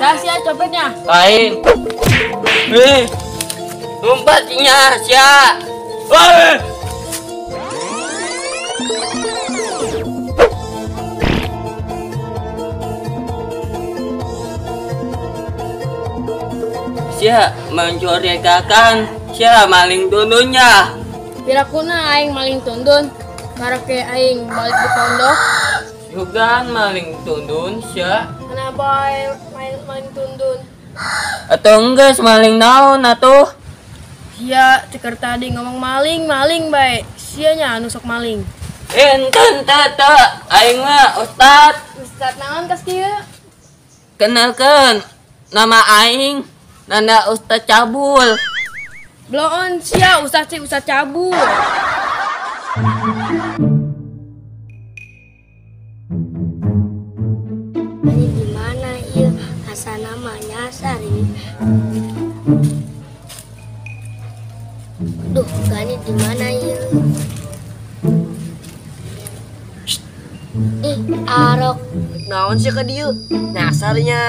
Sia copetnya. Lain. Lompatnya sia. Wah. Sia mencurigakan, sia maling tundunnya. Pirakuna aing maling tundun, karake aing balik di pondok. Juga maling tundun sia. Kenapa aing maling tundun? Atau enggak maling naon atuh? Sia ceker tadi ngomong maling maling bae, sia nya anu sok maling. Enten teu aing mah ustad. Ustad naon kas kieu? Kenalkan, nama aing Nanda Ustad Cabul. Bloon sia Ustad si Ustad Cabul. Ini di mana ieu asa namanya nyasar ini. Duh, Gani di mana ieu? Ih, arok. Naon sih ka dieu? Nyasarnya.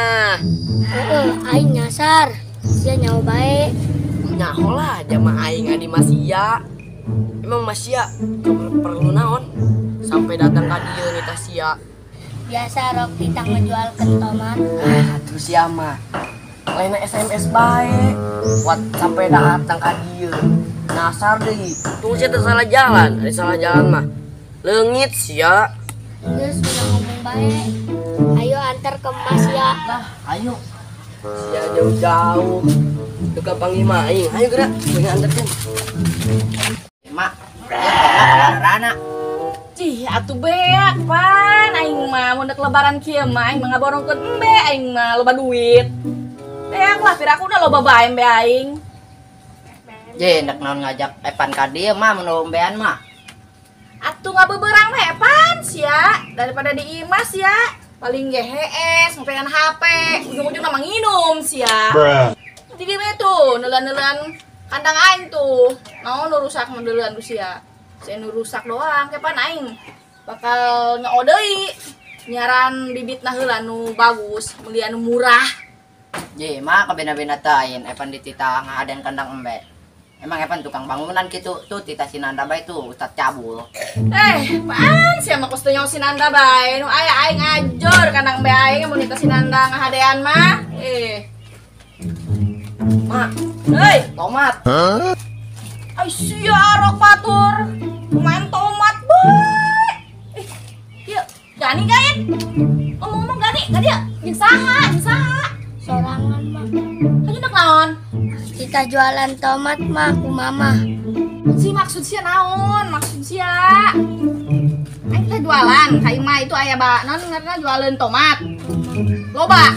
Heeh, aing nyasar. Sia nyawa bae. Nyaho lah jama aing adi Masia. Emang Masia perlu naon sampai datang ka dieu nita sia. Biasa rok titah ngejualkeun tomat. Ah, terus sia mah lain SMS bae. Wat sampai datang ka dieu. Nyasar deui. Tunggu sia teh salah jalan, ada salah jalan mah. Leungit sia. Geus udah ngomong bae. Ayo antar ke Masia. Lah, ayo. Sia jauh-jauh ke panglima aing. Ayo gerak, pengen antarkeun. Mak, ya rana. Cih, atuh beak pan aing mah mun dek lebaran kieu mah aing mah ngaborongkeun embe aing mah loba duit. Beak lah piraku udah loba bae embe aing. Je, ndek naon ngajak Epan ka dieu mah mun ombean mah. Atuh ngabeberang mah Epan sia daripada di imah sia. Paling ge hees, ngopean HP, ujung-ujungna mah nginum sia. Jadi we tuh neuleun-neuleun kandang aing tuh. Naon nu rusak neuleun ku sia. Sia nu rusak doang kepan aing bakal nyoo deui. Nyaran bibitna heula nu bagus, meuli anu murah. Je, mah kabena-bena teh aing Epan dititah ngahadean kandang embe. Emang Epan tukang bangunan gitu tuh tita Sinanda bae tuh Ustad Cabul. Pan sia mah kos teu nyaho Sinanda bae. Nu aya aing ngajor kandang embe aing mun tita Sinanda ngahadean mah. Mak, hei, tomat. Huh? Ai sia arok batur. Main tomat bae. Ieu Gani gaet. Ngomong-ngomong Gani, ka dieu jeung saha? Jeung saha? Sorangan mah. Hayu nek naon? Kita jualan tomat mah ku mama. Si maksud sia naon? Maksud sia. Aing teh jualan, ka imah itu aya ba naon ngaranna jualan tomat. Loba.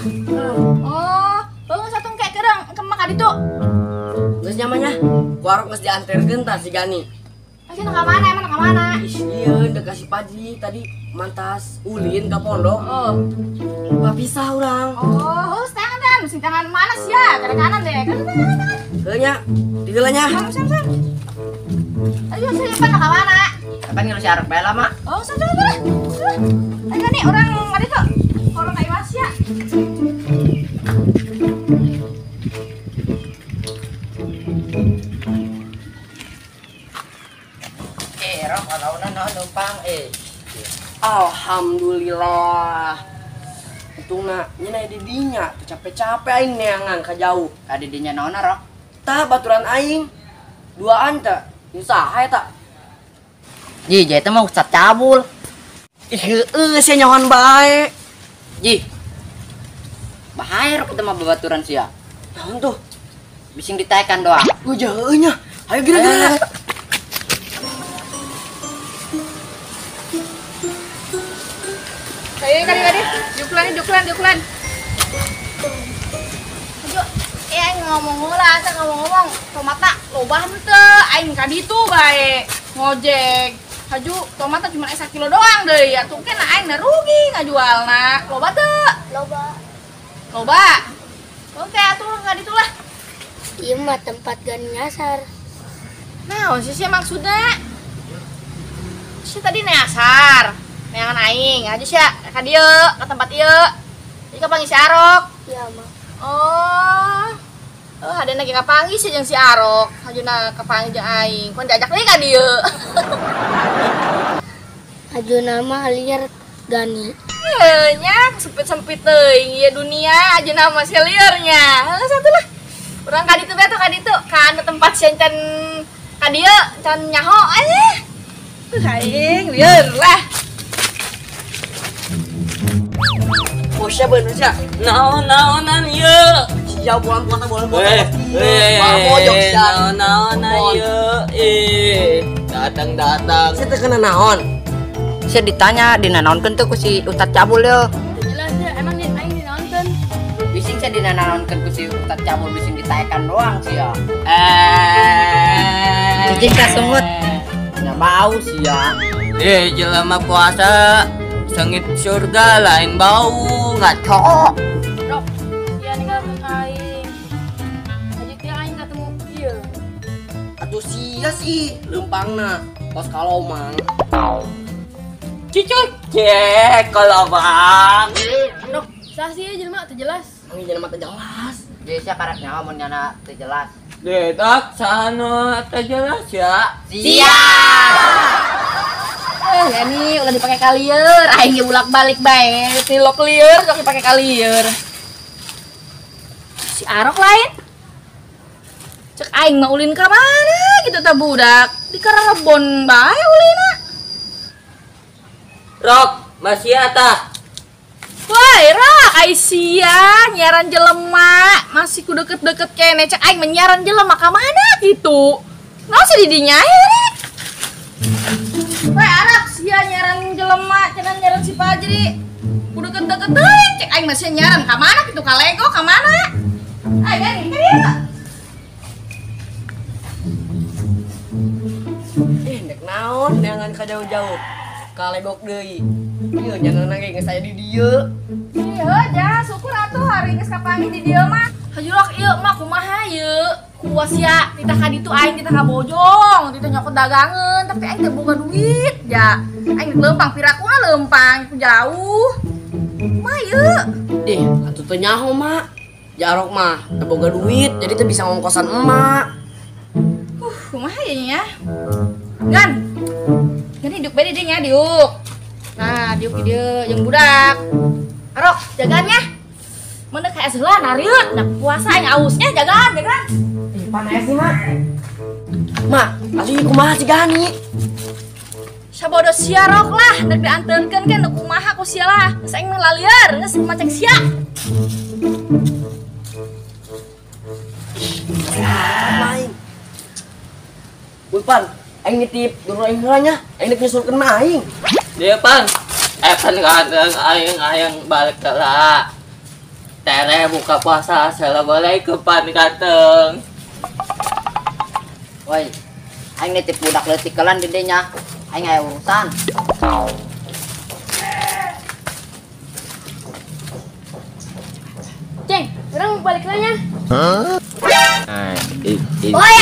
Oh, bagus satu kayak kerang kemak ka ditu. Geus nyamanya. Ku arok geus dianterkeun tah si Gani. Ayo ka mana emang ka mana? Ih, ieu deuk ka si Paji tadi mantas ulin ka pondok. Oh. Papisah urang. Oh, tangan dan sing tangan mana sia? Kanan kanan deh. Kanan tangan. Heuh nya. Diheula nya. Sam sam. Ayo saya pan ka mana? Kapan ngilu si arok bae lah, Mak? Oh, sam sam sam. Ayo Gani urang ka ditu. Orang ka imah sia. Rok alaunan naon numpang Alhamdulillah. Untungna nya di dinya teu capek-capek aing neangan ka jauh. Ka di dinya naonna rok? Tah baturan aing. Duaan teh. Saha eta? Ji, eta mah Ustad Cabul. Ih heueuh sia nyahoan bae. Ji. Bahaya rok eta mah babaturan sia. Naon tuh? Bising ditaekan doang. Oh jauh nya. Ayo geura-geura. Ayo kali-kali, juklan juklan juklan. Ayo, aing ngomong heula, asa ngomong-ngomong tomatna loba henteu, aing ka ditu bae ngojek. Haju tomatna cuma 1 kilo doang deui, atuh ke na aing rugi ngajualna. Loba teu? Loba. Loba. Oke, atuh ka ditu lah. Ieu mah tempat Gani nyasar. Nah, sih sia maksudna? Sia tadi nyasar. Neangan aing aja sia ka dieu ka tempat ieu. Ieu kapanggih si Arok. Iya, mah. Oh. Oh, ada lagi kapanggih sih jeung si Arok. Hajuna kapanggih jeung aing. Kon diajak deui ka dieu. Hajuna mah liar Gani. Heuh nya sempit-sempit teuing ieu dunia hajuna mah si liarnya. Heuh satu lah. Urang ka ditu bae tuh ka ditu ka anu tempat sieun can ka dieu can nyaho eh. Aing lieur lah. Bosnya bener sia. Naon-naonan ieu? Sia bulan puasa bulan puasa. Mojok sia. Naon-naonan ieu? Ih, datang-datang. Sia teu kena naon? Sia ditanya dinanaonkeun teu ku si Ustad Cabul yeuh. Teu jelas ya, emang di aing dinaonkeun. Bising sia dinanaonkeun ku si Ustad Cabul bising ditaekan doang sia. Cicing ka sungut. Nya bau sia. Jelema puasa sengit surga lain bau ngaco. Rok, sia ninggalkeun aing. Haji teh aing ketemu ieu. Atuh sia sih leumpangna kos kalomang. Cicuk cek kalomang. Rok, sah sih jelema teu jelas. Mang jelema teu jelas. Jadi sia karek nyawa mun nyana teu jelas. Dedak sano teu jelas ya. Sia. Ya nih ulah dipakai kalieur, aing ge bolak-balik bae. Tilok lieur sok dipake kalieur. Si Arok lain. Cek aing mah ulin ka mana gitu tah budak. Di kararebon bae ulina. Rok, masih tah. Woi, Rok, ai sia nyiaran jelema, masih ku deket-deket kene cek aing mah nyiaran jelema ka mana gitu. Naon sih di dinya rek? Woi, Arok, sia nyiaran jelema, cenah nyiaran si Fajri. Ku deket-deket teuing cek aing mah sia nyiaran ka mana kitu ka Lego ka mana? Ayo gani ka dieu. Dek naon neangan ka jauh-jauh. Ka Legok deui. Ieu nyanana ge geus aya di dieu. Iya, ja, syukur atuh hari geus kapanggih di dieu mah. Hayu Rok, ieu mah kumaha ieu? Kuas sia, titah ka ditu aing titah ka bojong, titah nyokot dagangeun, tapi aing teu boga duit, ja. Aing leumpang pirakuna leumpang ku jauh. Kumaha ieu? Dih, atuh teu nyaho mak. Jarok mah teu boga duit, jadi teu bisa ngongkosan emak. Kumaha ieu nya? Gan. Gan hidup bae di dieu nya diuk. Nah, diuk di dieu jeung budak. Arok, jagaan nya. Mun ka es heula narieut, da puasa aing ausnya jagaan, jagaan. Ih, panas sih, Mak. Mak, atuh kumaha si Gani? Sabodo sia Rok lah, dek dianteunkeun kan kumaha ku sia lah. Geus aing mah lalieur, geus macek sia. Aing. Ulpan, aing nitip dulu aing heula nya, aing dek nyusulkeun mah aing. Dia pan, pan kadang aing aing balik heula. Tere buka puasa, assalamualaikum pan kateng. Woi, aing nitip budak leutik kelan di dinya. Aing aya urusan. Ceng, urang balik heula nya. Hah? Woi,